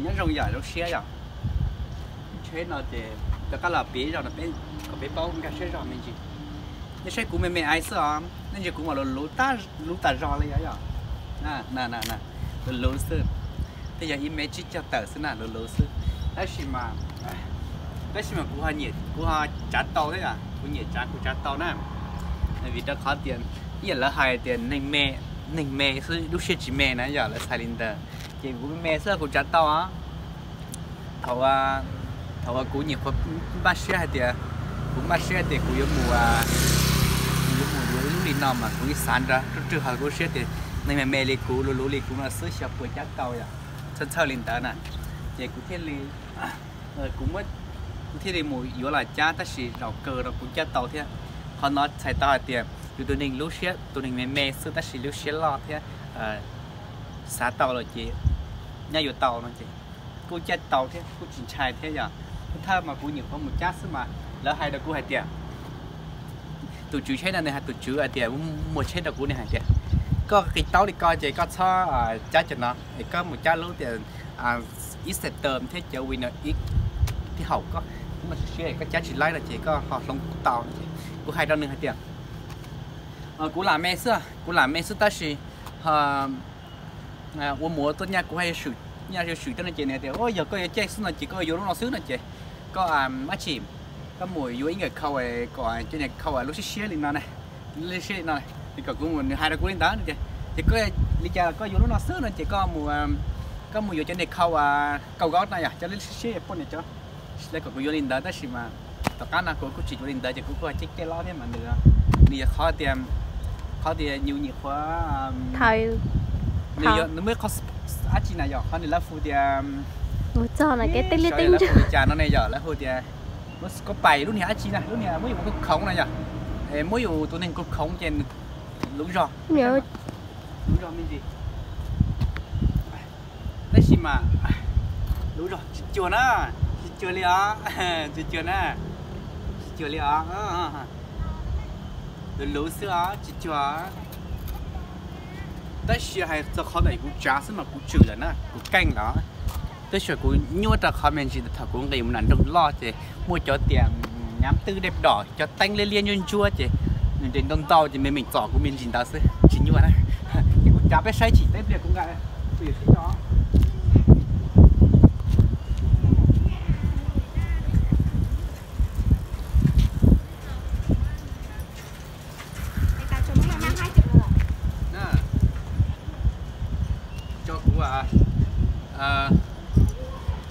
Nyob zoo yom, zoo siab yom. Tsheb no ces rov qab los piav zog no kom peb paub nkag siab zog me ntsis. Nej saib kuv me me aiv xwb os, nej ntsia kuv mas luv luv tas zog li yom. Luv luv xwb, thiaj yog ib mev tsib caug tawm xwb na, luv luv xwb. Tab sis mas, tab sis mas kuv, kuv ho tsav tau thiab, kuv nyiam tsav kuv tsav tau na. Vim rau qhov tias ib yam lawv hais tias neeg me xwb lub siab tsis me na yom, lawv txhais li ntawd. Ces kuv me me xwb kuv tsav tau os. Thaum, thaum uas kuv nyuam qhuav npaj siab hais tias, kuv npaj siab hais tias kuv yuav mus, kuv yuav mus yuav ib lub li no mas kuv yeej xav nrog rau rwg hauv kuv siab tias neeg me me li kuv, luv luv li kuv no xwb xyov puas cab tau yom. Txhawj txhawj li ntawd na, ces kuv thiaj li, kuv, kuv thiaj li mus yuav los cab, tab sis zaum kawg no kuv cab tau thiab. Qhov no txhais tau hais tias yus tus neeg lub siab, tus neeg me me xwb tab sis lub siab loj thiab, xav tau los ces nyaj yuav tau no ces kuj cab tau thiab kuj tsis ntshai thiab yom. Thawj mas kuv nyuam qhuav mus cab xwb mas lawv hais rau kuv hais tias, tus tswv tsheb no nws hais, tus tswv hais tias muag tsheb rau kuv, nws hais tias koj qis taub li ko ces koj txhob cab cov no es koj mus cab lub tias Exciter thiab cov Winner X thiab haum koj, koj siab koj cab tsis laib no ces koj ho hloov kuv tau no ces kuv hais rau nws hais tias kuv lam me xwb, kuv lam me xwb tab sis ua mus ua tuaj nyaj kuv haj, nyaj yuav swm tuaj no ces nws tias yog koj yuav caij xwb no ces koj yuav lub no xwb no ces koj, dab tsi, koj mus yuav ib nkawm khau kom cov niag khau lub siab siab li no na, lub siab li no, kom kuv mus, nws hais rau kuv li ntawd no ces, ces koj li cas los koj yuav lub no xwb no ces koj mus, koj mus yuav cov niag khau kaum gob no yog cov lub siab siab poj niam cov, lawv kom kuv yuav li ntawd tab sis mas tom qab no kuv kuj tsis yuav li ntawd ces kuv kuj caij caij lob thiab mas nws, nws yog qhov tias, qhov tias yus nyuam qhuav, nws muaj ib qho dab tsi na yog qhov nws lawv hu tias, lawv hu li cas no ne yog lawv hu tias, koj pais lub niag dab tsi na, lub niag muab yus khoov khoov no yog, muab yus tus neeg khoov khoov ces luv zog, luv zog me ntsis. Tab sis mas luv zog tsis cuag na, tsis cuag li os, tsis cuag na, tsis cuag li os. Luv luv xwb os, tsis cuag. Tab sis hais txog qhov ntawm kuv tsav xwb mas kuv tswm lawm na, kuv keej lawm. Tab sis kuv nyuaj rau qhov me ntsis thaum kuv nqis mus nram nroog loj ces muaj cov tias nyab twj dej dom, cov teeb liab liab ntsuab ntsuab ces nws nres ntau ntau ces me me txom kuv me ntsis ntawd xwb, tsis nyuaj na. Ces kuv tsav peb saib tsis tau ib pliag kuv nqa, kuv yuav sib co. Tso kuv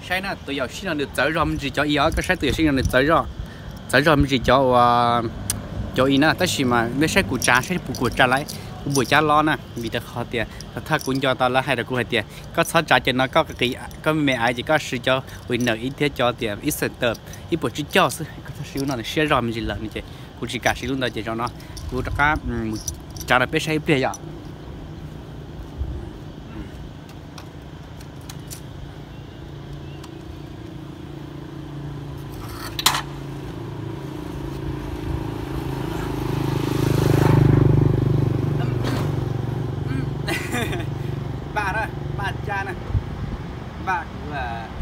saib na, tus yawm sij no nws txawv zog me ntsis cov i os, koj saib tus yawm sij no nws txawv zog, txawv zog me ntsis cov uas, cov i na, tab sis mas nej saib kuv tsav saib puas kuv tsav lawm, kuv puas cab lob na, vim rau qhov tias thawj kuv nco tau lawv hais rau kuv hais tias koj txhob tsav cov no, koj qis, koj me me aiv ces koj siv cov Winner X thiab cov tias Exciter ib puas tsib caug xwb, koj txhob siv lub no nws siab zog me ntsis lawm no ces kuv tsis kam siv lub ntawd ces zaum no kuv rov qab mus tsav rau peb saib ib pliag yom. Npaj na, npaj cab na, npaj kuv